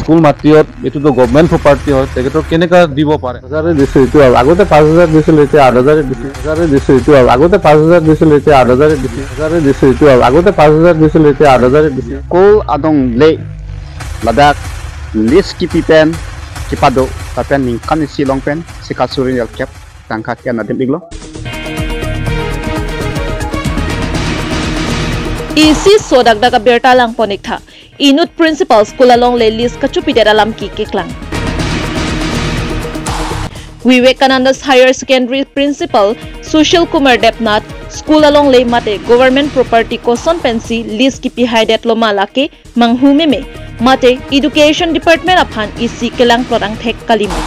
School মাটিত এইটোতো government property হয়, তেখেতক কেনেকৈ দিব পাৰে? হাজাৰে দিছে এইটো, আগতে 5000 দিছিল, এতিয়া 8000 দিছে। হাজাৰে দিছে এইটো, আগতে 5000 দিছিল, এতিয়া 8000 দিছে। হাজাৰে দিছে এইটো, আগতে 5000 দিছিল, এতিয়া 8000 দিছে। স্কুল আদং লে লাদাখ লিষ্ট কি পিপেন কিপাদো তাপেন নিংকান সিলং পেন সিকাসুরি কেপ তাংখা কেন নাদিম ইগলো EC sodak daga bertalang ponikta inut principal school along le list kachupi deralam ki keklang. Vivekananda's Higher Secondary Principal Sushil Kumar Debnath school along le mate government property koson pensi list ki pihai det lo malake manghume me mate education department aphan EC kelang prodang thek kalima.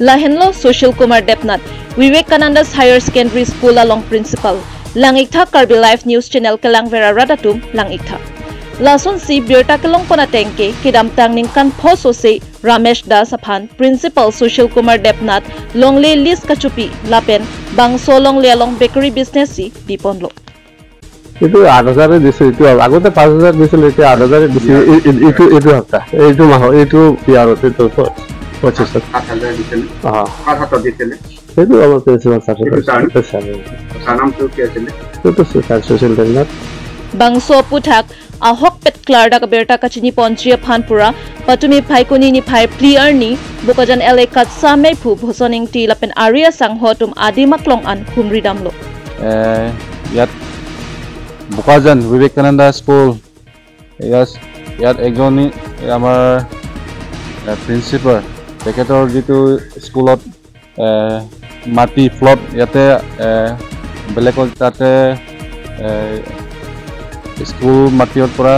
Lahenlo Sushil Kumar Debnath Vivekananda's Higher Secondary School along principal Langikta Karbi Live News Channel kelang vera radatum Langikta. Lason si birta kelong pona tengke kidam tangning kan phoso se Ramesh Das aphan Principal Sushil Kumar Debnath longle list kachupi lapen bangso longle along bakery business si biponlo. এইটো 8000 দিছে, এইটো আগতে 5000 দিছিল, এতিয়া 8000 দিছে। এইটো এইটো সপ্তাহ, এইটো মাহ, এইটো ইয়াৰত, এইটো 25 8000 দিছিল। অ হাতত দিছিল। সেইটো আমাৰ প্ৰিন্সিপাল ছাৰ। ছাৰ নামটো কি আছিল? সেইটো sir Sushil Debnath. Bangso puthak ahok pet klar dak berta kachini ponchia phanpura patumi phaikuni ni phai pliar ni bokajan ele katsa me phu bhosoning ti lapen aria sanghotum adimaklong an khumri damlo. ইয়াত Bokajan Vivekananda school ইয়াত এজনী আমাৰ principal তেখেতৰ যিটো স্কুলত মাটি float ইয়াতে বেলেগত তাতে স্কুল মাটিৰ পৰা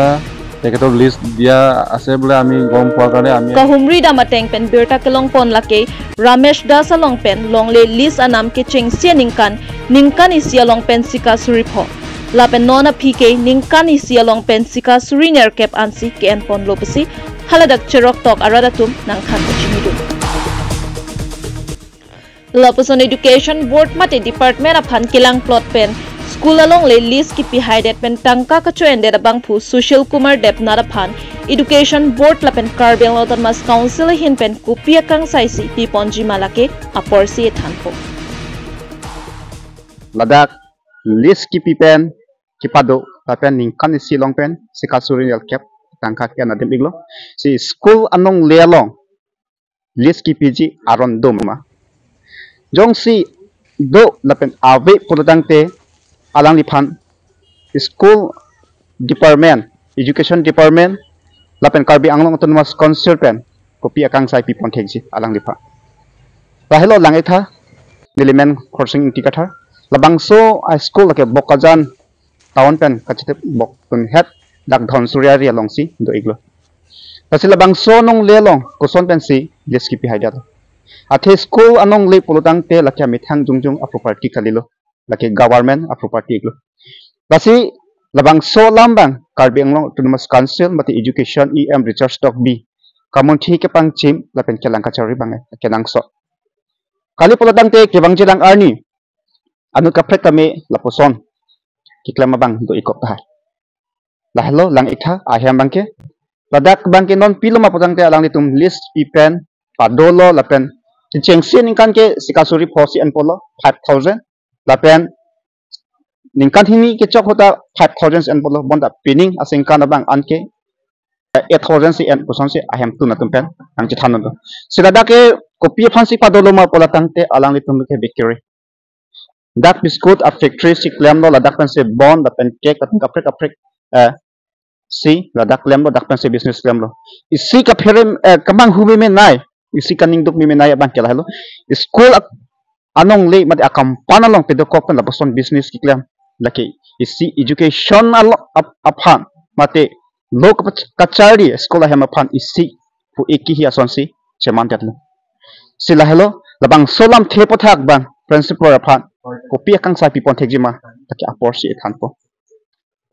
তেখেতৰ লিষ্ট দিয়া আছে বোলে আমি গম পোৱাৰ কাৰণে আমি kahumri dama tengpen birta kelong pon lake Ramesh Das along pen longle list anam ke chengsia ningkan ningkan isi along pen sika suripho lapen nona pk ningkan isi along pen sika suriner kep ansi ke en pon lopsi haladak cherok tok aradatum nangkhan chimidu. Lapuson Education Board mate department aphan kilang plot pen school along le list ki pihai det pen tangka kacho ende da bangphu Sushil Kumar Debnath aphan Education Board lapen Karbi Anglong Autonomous Council hin pen kupia kang saisi pi ponji malake apor si thanpo. Ladakh list ki pipen kipado tapen ningkan silong pen sikasuri kep tangka ke nadim iglo si school anong lelong list ki pg aron doma jong si do lapen ave pulotangte alang liphan school department education department lapen Karbi Anglong Autonomous Council pen kopi akang sai pipon thekji alang lipha rahelo langetha nilimen khorsing tikatha labangso a school lake bokajan town pen kachite bok tun het dak dhon surya ri along si do iglo tasila bangso nong lelong koson pen si leski pi haida athe school anong le polotang te lakya mithang jungjung a property kalilo lake government a property iglo tasi labang so lambang Karbi Anglong Autonomous Council mate education em research dot b kamonthi ke pang chim lapen kelang kachari bang kelang so kali polotang te kebang jelang arni anu kapret kame laposon kiklama bang do ikop ta lahlo lang ikha ahyam bangke ladak bangke non piloma potang te alang litum list pipen padolo lapen chengsin ningkan ke sikasuri phosi an polo 5000 lapen ningkan hini ke chok hota 5000 an polo bonda pining asingkan bang anke 8000 si an poson si ahyam tu natum pen ang chithan do siladake kopi phansi padolo ma polatang te alang litum ke bakery dak biscuit a factory si klem lo ladak pen se bon lapen cake lapen kapre kapre si ladak klem lo dak pen se business klem lo isi ka pherem kamang hume me nai isi kaning duk me nai bang kela hello school anong le mat akampan along pedo kop pen laposon business ki klem laki isi education alo aphan mate lok kachari school hem aphan isi pu eki hi ason si cheman tetlo sila hello labang solam thepothak bang principal aphan kopi akang sai pipon thekjima taki apor si thanpo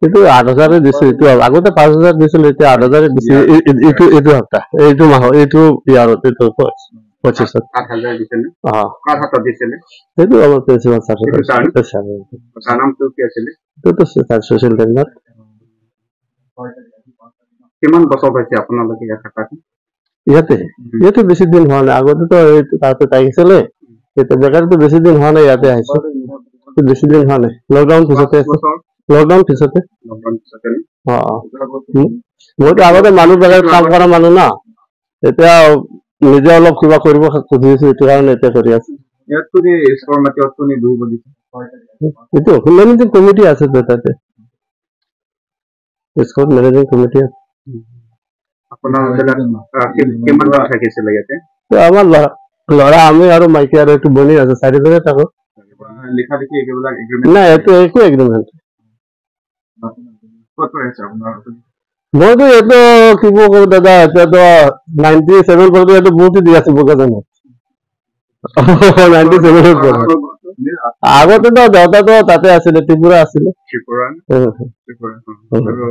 এইটো 8000 দিছে, এইটো আগতে 5000 দিছিল, এতিয়া 8000 দিছে। এইটো এইটো সপ্তাহ, এইটো মাহ, এইটো ইয়াৰত, এইটো 25 8000 দিছিল। অ হাতত দিছিল। সেইটো আমাৰ প্ৰিন্সিপাল ছাৰ। ছাৰ নামটো কি আছিল? সেইটো ছাৰ সুশীল দেবনাথ। কিমান বছৰ হৈছে আপোনালোকে ইয়াত থকাটো? ইয়াতে ইয়াতে বেছি দিন হোৱা নাই। আগতেতো এইটো তাতে থাকিছিলে, এতিয়া বেকাৰীটো বেছি দিন হোৱা নাই, ইয়াতে আহিছো বেছি দিন হোৱা নাই। লকডাউন পিছতে আছে, লকডাউন পিছতে। লকডাউন পিছতে? অ অ, মইতো আগতে মানুহ বেলেগ কাম কৰা মানুহ না, এতিয়া নিজে অলপ কিবা কৰিব খুজিছো, এইটো কাৰণে এতিয়া কৰি আছো। ইয়াত কোনে স্কুলৰ মাটিত কোনে বহিব দিছে? এইটো মেনেজিং কমিটি আছে তো, তাতে স্কুল মেনেজিং কমিটি আছে। আপোনাৰ কিমান জন থাকিছিলে ইয়াতে? আমাৰ ল'ৰা, আমি আৰু মাইকী আৰু এইটো বনি আছে, চাৰিজনে থাকো। লিখা লিখি এইবিলাক এগ্ৰিমেণ্ট নাই, এইটো একো এগ্ৰিমেণ্ট। ক'ত আছে আপোনাৰ? মইতো এইটো কি কওঁ দাদা, এতিয়াতো 97 পৰা ইয়াতে বহুত দি আছে বোকাজানত, 97ৰ পৰা। আগতেতো দেউতাটো তাতে আছিলে, ত্ৰিপুৰা আছিলে। ত্ৰিপুৰা? ত্ৰিপুৰা। আৰু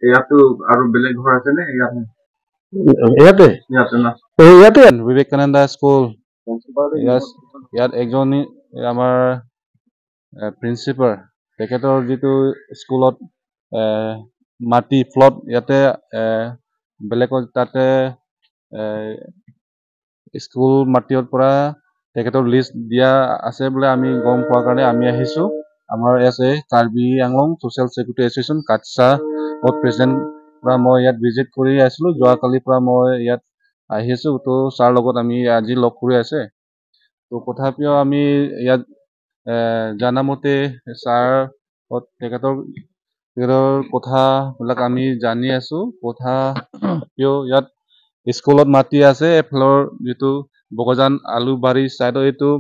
ইয়াতো আৰু বেলেগ ঘৰ আছে নে ইয়াত? ইয়াতে। ইয়াতে না? ইয়াতে। বিবেকানন্দ স্কুল ইয়াত এজনী আমাৰ প্ৰিন্সিপাল, তেখেতৰ যিটো স্কুলত মাটি প্লট ইয়াতে বেলেগত তাতে স্কুল মাটিৰ পৰা তেখেতৰ লিষ্ট দিয়া আছে বোলে, আমি গম পোৱাৰ কাৰণে আমি আহিছোঁ। আমাৰ S A Karbi Anglong social security association কাটছা প্ৰেচিডেণ্ট পৰা মই ইয়াত ভিজিট কৰি আছিলোঁ। যোৱাকালিৰ পৰা মই ইয়াত আহি আছোঁ। তো ছাৰ লগত আমি আজি লগ কৰি আছে। তো তথাপিও আমি ইয়াত জানামতে ছাৰ তেখেতৰ কথাবিলাক আমি জানি আছোঁ। তথাপিও ইয়াত স্কুলত মাটি আছে এফালৰ যিটো বগজান আলুবাৰী ছাইডৰ এইটো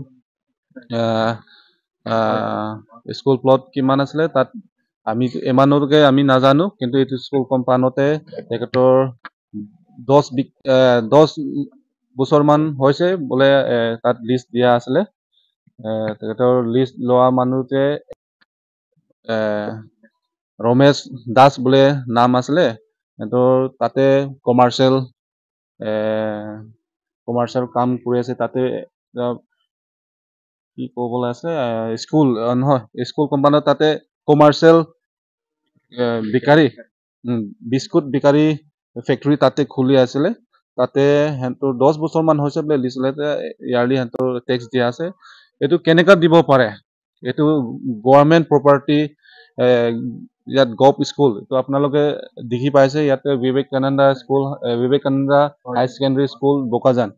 স্কুল প্লট কিমান আছিলে তাত আমি ইমানলৈকে আমি নাজানো, কিন্তু এইটো স্কুল কম্পাউণ্ডতে তেখেতৰ 10 বছৰমান হৈছে বোলে তাত লিষ্ট দিয়া আছিলে। তেখেতৰ লিষ্ট লোৱা মানুহটোৱে ৰমেশ দাস বোলে নাম আছিলে। সিহঁতৰ তাতে কমাৰ্চিয়েল কাম কৰি আছে তাতে। কি ক'বলৈ আছে, স্কুল নহয়, স্কুল কম্পাউণ্ডত তাতে commercial bakery, biscuit bakery factory তাতে খুলি আছিলে। তাতে সিহঁতৰ 10 বছৰমান হৈছে বোলে লিষ্ট, ইয়াৰলি সিহঁতৰ টেক্স দিয়া আছে। এইটো কেনেকুৱা দিব পাৰে? এইটো গভৰ্ণমেণ্ট প্ৰপাৰ্টি। ইয়াত গভ স্কুল এইটো আপোনালোকে দেখি পাইছে, ইয়াতে Vivekananda school, Vivekananda higher secondary school Bokajan.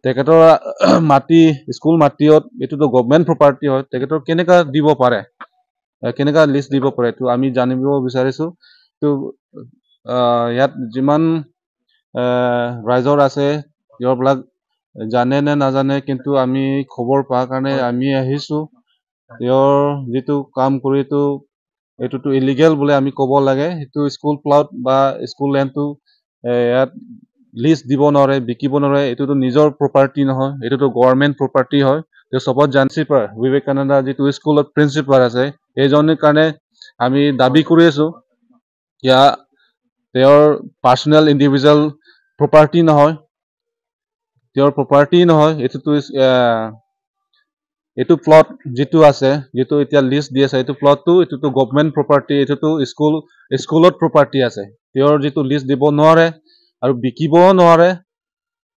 তেখেতৰ মাটি স্কুল মাটিত, এইটোতো গভৰ্ণমেণ্ট প্ৰপাৰ্টি হয়, তেখেতৰ কেনেকুৱা দিব পাৰে, কেনেকুৱা লিষ্ট দিব পাৰে, এইটো আমি জানিব বিচাৰিছোঁ। তো ইয়াত যিমান ৰাইজৰ আছে তেওঁবিলাক জানে নে নাজানে, কিন্তু আমি খবৰ পোৱাৰ কাৰণে আমি আহিছোঁ। তেওঁৰ যিটো কাম কৰি এইটোতো ইলিগেল বুলি আমি ক'ব লাগে। সেইটো স্কুল প্লট বা স্কুল লেণ্ডটো ইয়াত লিষ্ট দিব নোৱাৰে, বিকিব নোৱাৰে। এইটোতো নিজৰ প্ৰপাৰ্টি নহয়, এইটোতো গভৰ্ণমেণ্ট প্ৰপাৰ্টি হয়। তেওঁ চবত জানচিপাৰ বিবেকানন্দ যিটো স্কুলত প্ৰিন্সিপাল আছে, এইজনৰ কাৰণে আমি দাবী কৰি আছোঁ। ইয়াৰ তেওঁৰ পাৰ্চনেল ইণ্ডিভিজুৱেল প্ৰপাৰ্টি নহয়, তেওঁৰ প্ৰপাৰ্টি নহয়। এইটোতো এইটো প্লট যিটো আছে, যিটো এতিয়া লিষ্ট দি আছে, এইটো প্লটটো এইটোতো গভৰ্ণমেণ্ট প্ৰপাৰ্টি, এইটোতো স্কুলত প্ৰপাৰ্টি আছে। তেওঁৰ যিটো লিষ্ট দিব নোৱাৰে আৰু বিকিবও নোৱাৰে।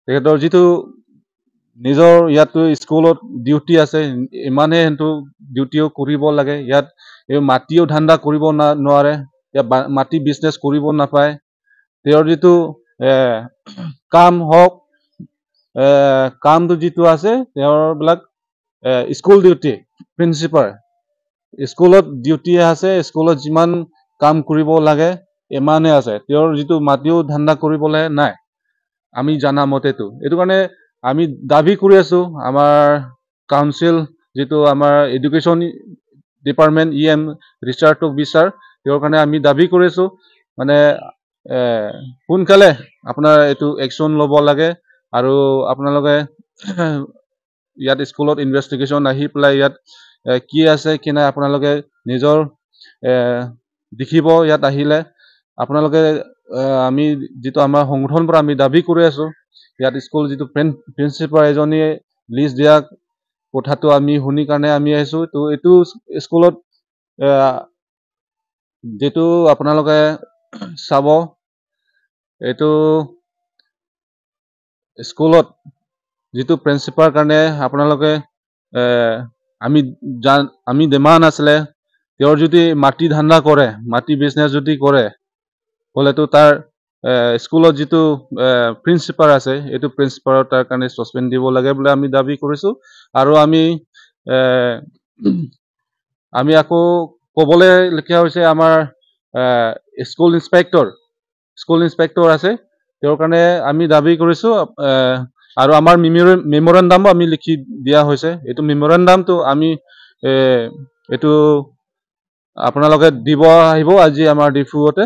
তেখেতৰ যিটো নিজৰ ইয়াতো স্কুলত ডিউটি আছে, ইমানেই সেইটো ডিউটিও কৰিব লাগে। ইয়াত এই মাটিও ধান্দা কৰিব নোৱাৰে, ইয়াত মাটি বিজনেছ কৰিব নাপায়। তেওঁৰ যিটো কাম হওক, কামটো যিটো আছে তেওঁৰবিলাক স্কুল ডিউটি, প্ৰিন্সিপাল স্কুলত ডিউটি আছে, স্কুলত যিমান কাম কৰিব লাগে ইমানেই আছে। তেওঁৰ যিটো মাটিও ধান্দা কৰিবলৈ নাই আমি জানা মতেতো। এইটো কাৰণে আমি দাবী কৰি আছোঁ আমাৰ কাউন্সিল যিটো আমাৰ education department E M Richard Tokbi sir, তেওঁৰ কাৰণে আমি দাবী কৰি আছোঁ, মানে সোনকালে আপোনাৰ এইটো একশ্যন ল'ব লাগে আৰু আপোনালোকে ইয়াত স্কুলত ইনভেষ্টিগেশ্যন আহি পেলাই ইয়াত কি আছে কি নাই আপোনালোকে নিজৰ দেখিব। ইয়াত আহিলে আপোনালোকে আমি যিটো আমাৰ সংগঠনৰ পৰা আমি দাবী কৰি আছোঁ, ইয়াত স্কুল যিটো প্ৰিন্সিপাল এজনীয়ে লিষ্ট দিয়া কথাটো আমি শুনি কাৰণে আমি আহিছোঁ। তো এইটো স্কুলত যিটো আপোনালোকে চাব। এইটো স্কুলত যিটো প্ৰিন্সিপাল কাৰণে আপোনালোকে আমি ডিমাণ্ড আছিলে, তেওঁৰ যদি মাটি ধান্দা কৰে, মাটি বিজনেছ যদি কৰে হ'লেতো তাৰ স্কুলত যিটো প্ৰিন্সিপাল আছে, এইটো প্ৰিন্সিপালৰ তাৰ কাৰণে ছাছপেণ্ড দিব লাগে বুলি আমি দাবী কৰিছোঁ। আৰু আমি আকৌ ক'বলৈ লিখা হৈছে, আমাৰ স্কুল ইনস্পেক্টৰ আছে, তেওঁৰ কাৰণে আমি দাবী কৰিছোঁ। আৰু আমাৰ মেমৰেণ্ডামো আমি লিখি দিয়া হৈছে। এইটো মেমৰেণ্ডামটো আমি এইটো আপোনালোকে দিব আহিব আজি আমাৰ ডিফুতে।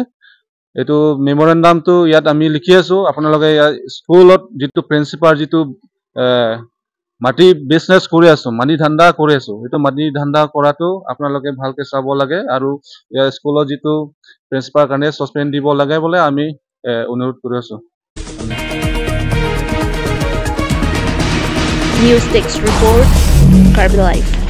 এইটো মেমৰেণ্ডামটো ইয়াত আমি লিখি আছোঁ। আপোনালোকে ইয়াত স্কুলত যিটো প্ৰিন্সিপাল যিটো মাটি বিজনেছ কৰি আছোঁ, মাটি ধান্দা কৰি আছোঁ, সেইটো মাটি ধান্দা কৰাটো আপোনালোকে ভালকে চাব লাগে আৰু ইয়াৰ স্কুলত যিটো প্ৰিন্সিপাল কাৰণে ছাছপেণ্ড দিব লাগে বুলি আমি অনুৰোধ কৰি আছোঁ। News Desk Report, Karbi Live.